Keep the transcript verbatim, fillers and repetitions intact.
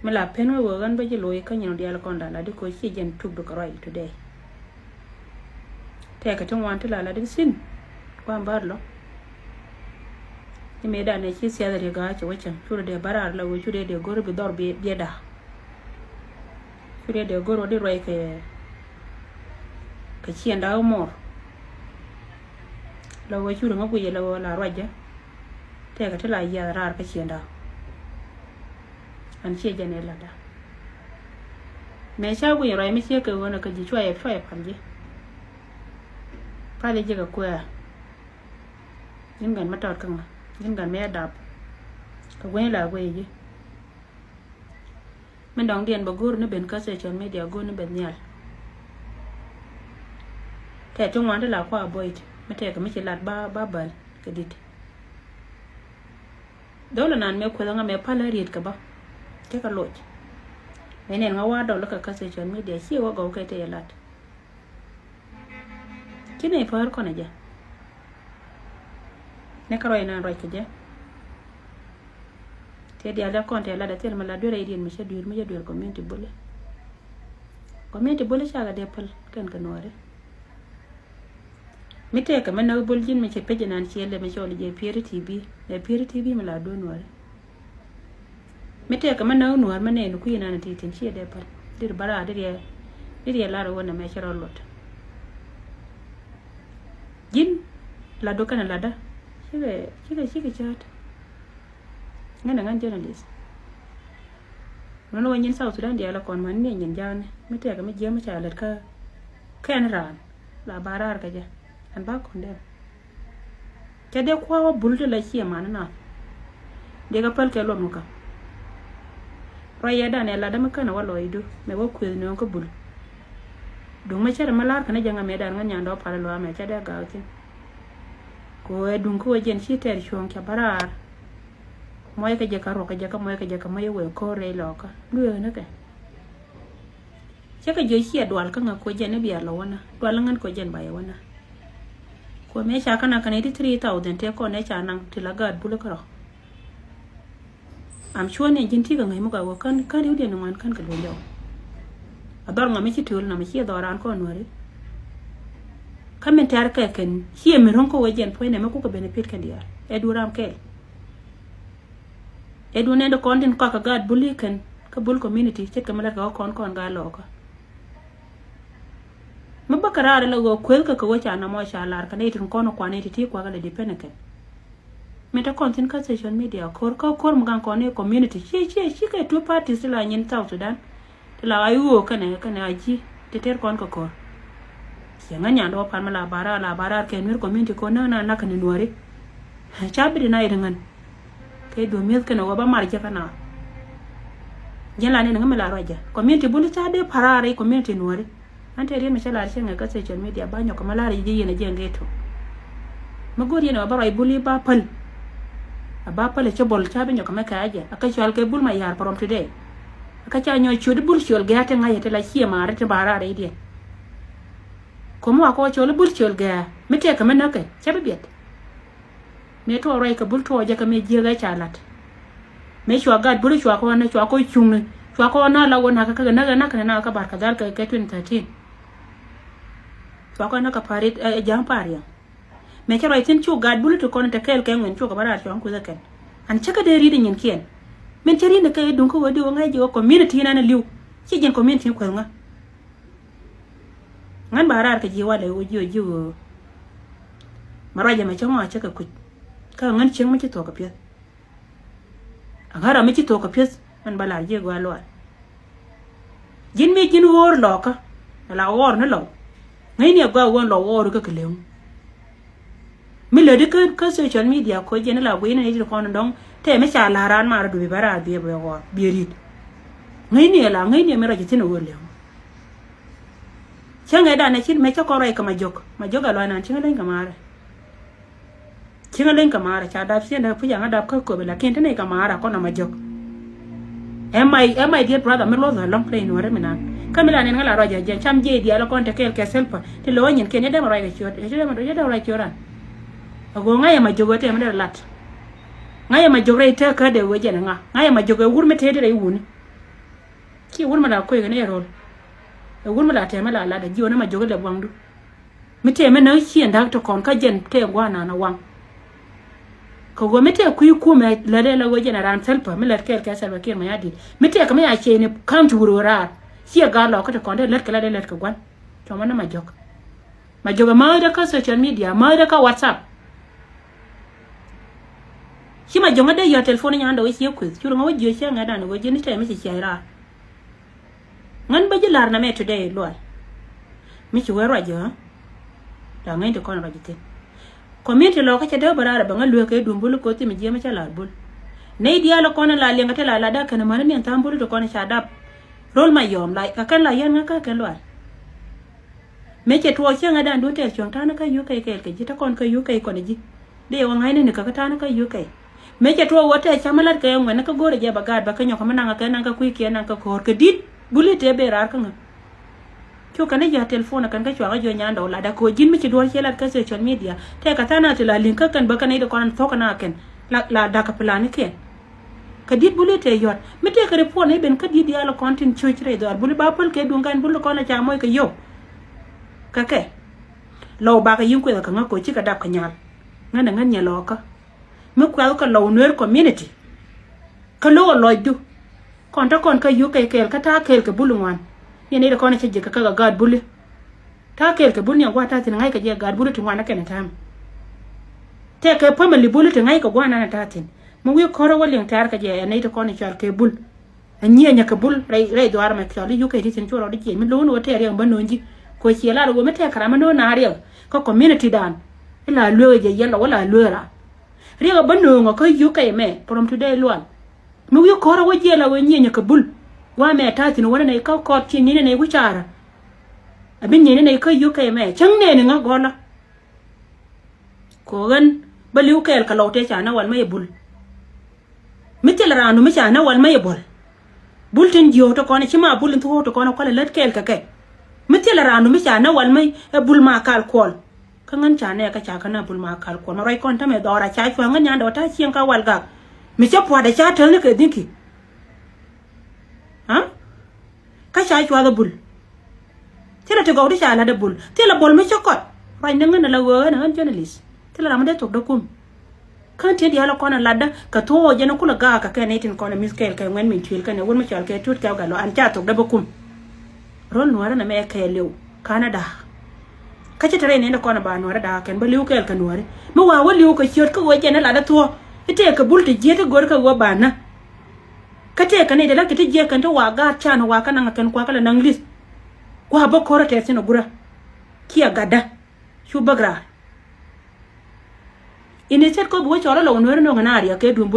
Mi la pen wee wee ɣän bä ji̱ lo̱c kä nyin diaal kɔn la la di ko̱ ci jɛn tuk du kɛ ruac today. Tɛkɛ ti ŋuan ti la la di sin. Kuan bär lɔ. Ni mëë dan ɛ ci siath ri ga̱a̱c cɛ wä cäŋ cu ri dee bä raar la wee cu dee dee go̱r bi dhɔr biɛ da̱a̱. Cu dee dee go̱r wä di ruac kɛ kɛ ciɛn da̱a̱ wä mɔɔr. La wee cu ri ŋä guic la wee la ruac jɛ. Tɛkɛ ti la yiath raar kä ciɛn da̱a̱. An ciɛ jɛn ɛ latda. Mëë ca guic ruac mi ciɛ kɛ ɣöö nɛ kä ji̱ cuayɛ cuayɛ pal ji̱. Pal ji̱ kɛ kuɛɛr. Ji̱n gan mi tɔt kä ŋa ji̱n gan mi ɛ dap. Kɛ guic la guic ji̱. Min dɔ̱ŋ diɛn bɛ go̱o̱r ni ben kä social media go̱o̱r ni ben nhial. Tɛt ti ŋuan ti la kua avoid mi tɛkɛ mi ci lat ba ba bäl kɛ dit. Dho̱l anan mëë kueth ŋa mëë pal a riet kɛ bä. Tekɛ loc. Mëë nɛn ŋa wa dɔl kɛ kä social media ci wä gɔw kɛ tëë lat. Ci nɛy päär kɔn ɛ jɛ. Ni kä ruac nan ruac kɛ jɛ. Tëë diaal dee kɔn tëë lat ɛ thil mi la duer ɛ idiɛn mi cä duer mi cä duer community bully. Community bully cakɛ dee päl kɛn kɛ nuɔɔri. Mi tëëkɛ mi näk bul ji̱n mi cɛ pec inan ciël dee mi cɔl jɛ pieri T V. Ɛ pieri T V mi la duer nuɔɔri. Mi tëëkɛ mi näk nuɔ̱ɔ̱r mi nɛɛni kui̱ inan ti tin ciɛ dee päl. Dir bä raar dir yɛ dir yɛ lar iwä nɛmɛ cɛ rɔ luɔt. Ji̱n latdu kɛnɛ latdä cikɛ cikɛ cikɛ cäät. Ŋän ɛ ŋän journalist. Nɔnɔ wä nyin South Sudan diaal ɛ kɔn män ni ɛ nyin ja̱a̱ni mi tɛkɛ mi jiäm mi ca lät kä kɛn raan la ba raar kɛ jɛ. Ɛn ba kɔn dɛm. Cɛ dee kua̱ wä bul ti la ciɛ man nath. Dee kɛ päl kɛ luɔm kä ruac yɛ dan ɛ latdä mi känɛ wä lɔcdu mɛ wä kuëth nööŋ kä bul. Duŋ mi cärɛ mi la̱r kɛn jɛ ŋa mëë dan ŋän nyandɔ pal luaamɛ cɛ dee gaak thi̱n. Kɛ ɣöö ɛ duŋ kä wä jɛn ci tɛɛr cuɔ̱ɔ̱ŋ cɛ bä raar. Muɔckɛ jɛ kä ruɔ̱kɛ jɛ kä muɔckɛ jɛ kä muɔc wee ko̱r rɛy lɔkä lueeknikɛ. Cä kɛ jiök ciɛ dual kä ŋä kuɔ jɛn i̱ bia lɔ wänä dual ŋän kuɔ jɛn ba yɛ wänä. Kuɔ mëë ca kä naŋ kɛn eighty three thousand tëë kɔn ëë ca naŋ ti la gaat bul kärɔ. Am cuɔ̱n ni ji̱n ti kɛ ŋäc mi gɔaa wä kän kän riwdiɛn ni ŋuan kän kɛ luny jɔw. A dhɔr ŋa mi ci töl na mi ci dhɔr raan kɔn nuäri. Kä min tɛ̈r kɛ kɛn ciɛ mi ro̱ŋ kä wä jɛn puɔ̱ny nɛ mi kukɛ benefit kɛn diaal ɛ duun ram kɛɛl. Ɛ duun nɛn di kɔn tin kɔak kɛ gaat bul i̱ kɛn kä bul community ce̱tkɛ mi lät kɛ kä kɔn kɔn gaat lɔɔkä. Mi bä kɛ raar ilɛ ɣöö kuethkä kɛ ɣöö ca namɔ ca lar kɛ nɛy tin kɔn kuan i̱ ti ti kuakä lɛ depend kɛn. Mi te kɔn thi̱n kä social media ko̱r kä ko̱r mi gaŋ kɔn i̱ community ci ci ci kɛ two parties ti la nyin South Sudan. Ti la a i̱ ɣöö kɛnɛ kɛnɛ a ji̱ ti ter kɔn kɛ ko̱r. Ciɛ ŋä nyan dɔɔ pan mi la barar la barar kɛ nuer community ko̱r näk na nak kɛn nuäri. Ca bi di na yet ŋän. Kɛ duɔ̱m mi̱eth kɛnɛ ɣöö ba mar jɛ kä na. Jiɛn la ni ni ŋä mi la ruacä community buli ca dee parar i̱ community nuäri. An tëë riet mi cä lar cieŋ ɛ kä social media ba nyɔk kɛ mi lar ji̱ yɛn ɛ jiɛn gee tok. Mi go̱o̱r yɛn ɛ ba ruac bul i̱ ba päl. A ba päl ɛ cä bol ca bi nyɔk kɛ mi kɛ a jɛ a kä cual kɛ bul ma ya̱r from today. A kä ca nyɔk ciöt i̱ bul ciöl gɛ̈ɛ̈ ti ŋa̱c ɛ ti la ciɛ maari ti ba raar i̱ diɛn. Ko̱mi wa kɔ cɔl i̱ bul ciöl gɛ̈ɛ̈ mi tëëkɛ mi näkɛ cä bi biɛt. Mëë tuɔɔk ruac kɛ bul tuɔɔk jɛ kɛ mëë jiäk ɛ ca la̱t. Mëë cua gat bul cua kɔn cua kɔn cuŋni cua kɔn na la wä nakä kä näk ɛ nakä ni nakä kä bar kɛ dhal kɛ kɛ twenty thirteen. Cua kɔn nakä pa̱a̱r ɛ ja̱a̱ŋ pa̱a̱r yɛn. Mëë cä ruac thi̱n cu gat bul ti kɔn te kɛɛl kɛ ŋuɛn cukɛ bä raar cua̱ŋ kui̱th ɛ kɛn. An cä kä dee ri̱t ɛ nyin kiɛn. Min cä ri̱t ni kɛ i̱ duŋ kä wä di wä ŋa̱c ji̱ wä community nan ɛ li̱w. Ci ji̱n community kuäth ŋä. Ŋän ba raar kɛ ji̱ walɛ wä ji̱ wä ji̱ wä. Ma ruac ɛmɛ cä ŋɔak cä kɛ kuc. Kä ŋän cieŋ mi ci thuɔ̱k kɛ piɛth. Aŋä ram mi ci thuɔ̱k kɛ piɛth ɛn ba lar ji̱ gɔaa lual. Ji̱n mi ji̱n ɣöör lɔɔkä. Ala ɣɔr ni lɔw. Ŋäcni a gɔaa wä lɔw ɣɔr kä kɛ leŋ. Mi lätdi kä kä social media koc jɛn ila guiy ni ni ti kɔn dɔŋ tɛ mi ca la̱r raan mar dubi bɛ raar biɛ bɛ ɣɔr biɛ ri̱t. Ŋäcni ala ŋäcni mi rɔc ithin a wä leŋ. Cäŋɛ danɛ cin mɛ cä kɔn rɔy kɛ ma jok ma jok a luan an cäŋɛ leny kɛ marɛ. Cäŋɛ leny kɛ marɛ ca dap ciendɛ puc aŋa dap kä köpɛ lakin ti nɛy kɛ marɛ kɔn a ma jok. Ɛ my ɛ my dear brother mi luɔth a lɔŋ leny nuɔrɛ mi nan kä mi la nin ŋä la rɔy jɛ jɛ cam jiɛ diaal kɔn te kɛɛl kɛ selpa ti lo̱ wä nyin kiɛn yɛ dɛm a rɔy kɛ ciöt yɛ dɛm a rɔy ciöt an. A go̱o̱ ŋa̱c ɛ ma jok ɛ tɛm dee lat. Ŋa̱c ɛ ma jok rɛy te kä dee wee jɛn ɛ ŋa ŋa̱c ɛ ma jok ɛ wur mi te dee rɛy wuni. Ci wur mi la kuec kɛ ni rol. Ɛ wur mi la tɛmɛ la lat a ji̱ wä ni ma jiök ilɛ buaŋdu. Mi tɛmɛ näk ciɛ da̱k ti kɔn kä jɛn tɛ gua̱a̱r nan a waŋ. Kɛ ɣöö mi tɛ kui̱ kumɛ lät ɛ la ɣöö jɛn a raan Salva, mi lät kɛɛl kɛ Salva Kiir Mayardit. Mi tɛ kɛ mi a ciɛ ni ka̱m ti wur ɣöö raar. Ciɛ gaat lɔkä ti kɔn dee lät kɛ la dee lät kɛ gua̱n. Cɔmɔ ni ma jiök. Ma jiök ɛ mäthdä kä social media, mäthdä kä WhatsApp. Ci ma jiök ŋä dee yɔ̱a̱ telephone nyan dee wä ciɛ kueth. Cur ŋä wä jiö ciɛ ŋɛ dan wä jiö ni tɛ mi ci ciɛ raar. Ŋän bä ji̱ la̱r na mɛ today lual. Mi ci wee ruac ji̱ ɣä. La ŋäny ti kɔn ruac ji̱ thin. Community lɔ kä cɛ dee bä raar bä ŋä lueek kɛ duum bul koth ti mi jiɛmɛ cɛ la̱r bul. Nɛy diaal kɔn la liɛŋ kɛ ti la la dak kɛn mäni niɛn tha̱a̱ŋ bul ti kɔn ca dap. Rol ma yɔm la kɛ kɛn la yɛn ŋä kä kɛn lual. Mëë cɛ tuɔɔk cäŋ ɛ dan duun tɛth cuɔ̱ŋ ta̱a̱n kä U K kɛɛl kɛ ji̱, te kɔn kä U K kɔn ɛ ji̱. Dee wä ŋa̱cni ni kä kä ta̱a̱n kä U K. Mëë cɛ tuɔɔk wä tɛth camä lat kɛ ŋuɛn kä go̱o̱rɛ jɛ bɛ gaat bɛ kä nyɔk kä mi naŋ kɛ naŋ kä kui̱ kiɛ naŋ kä ko̱o̱r kɛ di̱t buli tëë ben raar kä ŋä. Cu kɛn i̱ ji̱ a telephone kɛn kä cuakä jiɔ nyan dɔw lat a ko̱o̱r ji̱n mi ci duɔ̱ɔ̱r ciɛ lat kä social media. Tɛɛ kɛ tha̱a̱n a ti la li̱ŋ kä kɛn bä kɛn i̱ di kɔn an thuɔ̱k kɛn a kɛn la, la dakä plan ikiɛn. Kɛ di̱t buli tëë yɔ̱t mi tëë kɛ report ni ben kä di̱t diaal kɔn tin cuc rɛy dhɔaar buli ba päl kɛ duŋ kɛn buli kɔn a ca moc kɛ yio̱w. Kɛ kɛ lɔw bakɛ yi̱n kuethä kä ŋä ko̱ cikɛ dap kɛ nyal. Ŋän ɛ ŋän nyɛ lɔɔkä mi kuɛth kɛ lɔw Nuer community. Kä lo̱k ɛ lɔcdu kɔn te kɔn kä U K kɛɛl kä ta̱a̱ kɛɛl kɛ buli ŋuan. Yɛn i̱ te kɔn a cä ji̱ kɛ kä kɛ gaat buli. Ta̱a̱ kɛɛl kɛ bul ni a gua̱a̱th ta̱a̱ thi̱n ŋa̱ckɛ jɛ gaat bul ti ŋuan a kɛn a ta̱a̱m. Tɛkɛ family bul ti ŋa̱ckɛ gua̱a̱th nan a ta̱a̱ thi̱n. Mi wi̱i̱ kɔrä wä liɛŋ tɛ̈r kɛ jɛ ɛ nɛy ti kɔn i̱ cɔal kɛ bul. A nyieenyä kɛ bul rɛy, rɛy dhuaar mɛ cɔal i̱ yuk kɛ ti thi̱n cu rɔɔd i̱ ciëc mi lo̱o̱n wä tɛɛr riɛk bä no̱o̱ŋ ji̱. Kɛ ciɛ lar wä mi tɛk kɛ ram mi no̱o̱n naar riɛk kä community dan. I̱ la lueek jɛ yɛn lɔ wä la lueek ram. Riɛk bä no̱o̱ŋ kä yuk kɛ mɛ from today lual. Mi wi̱i̱ kɔrä wä jiɛl a wee nyieenyä kɛ bul. Gua̱a̱ mɛ ta̱a̱ thi̱n wä ni nɛy kä kɔt ci nyieenyä nɛy wi̱c caarä. A bi nyieenyä nɛy kä yuk kɛ mɛ cäŋ nɛɛni ŋä gɔlä. Kɛ ɣän bä li̱w kɛɛl kɛ lɔw tëë ca nä wal mä yɛ bul. Mi thilɛ raandu mi ca nä wal mä yɛ buɔl. Bul tin jiöök ti kɔn ci ma bul in thuɔ̱ɔ̱k ti kɔn kualɛ lät kɛɛl kɛ kɛ. Mi thilɛ raandu mi ca nä wal mä ɛ bul ma kal kuɔl. Kä ŋän ca nɛɛkä ca kä na bul ma kal kuɔl ma ruac kɔn tämɛ dhɔra ca cua̱ ŋän nyandɛ wä ta̱a̱ cieŋ ka wal gak. Mi cä pua̱t ɛ ca täl ni kɛ dhi̱nki. Aa? Kä ca cua̱th ɛ bul. Thilɛ ti gɔw ti ca la̱t ɛ bul thilɛ bol mi cä kɔt. Ruac ni ŋän ala ɣöö ɣän ɛ ɣän journalist. Thilɛ ram mi dee thok dee kum. Kä ti̱en diaal kɔn a latdä kɛ thuɔ̱ɔ̱ jɛn kulɛ gaak kɛ kɛn itin kɔn a mi̱th kɛɛl kɛ ŋuɛn min cuël kɛn ɛ wun mi cɔal kɛ tut kɛ galo an ca thok dee bä kum. Rol nuäärä nɛ mɛ kɛɛliw ka̱n a da̱a̱k. Kä ci te rɛy nɛn dee kɔn a ba nuäärä da̱a̱k kɛn bä li̱w kɛɛl kɛ nuääri mi wa̱a̱ wä li̱w kɛ ciöt kä ɣöö jɛn a latdä thuɔ̱ɔ̱. I̱ tëëk kɛ bul ti jiät i̱ go̱r kɛ ɣöö ba nä. Kä tëëk kɛ nɛy dee la kɛ ti jiäk kɛn ti wa gaat can wa kä naŋ kɛn kuakä la naŋ li̱th. Kua bä ko̱rä tɛth thin a gurä. Kiɛ gatdä cu bäk raar. Ini thiet kɔ bi wä cɔl a lɔ wä nueeri no̱o̱ŋ kɛ na riɛk kɛ duun bul.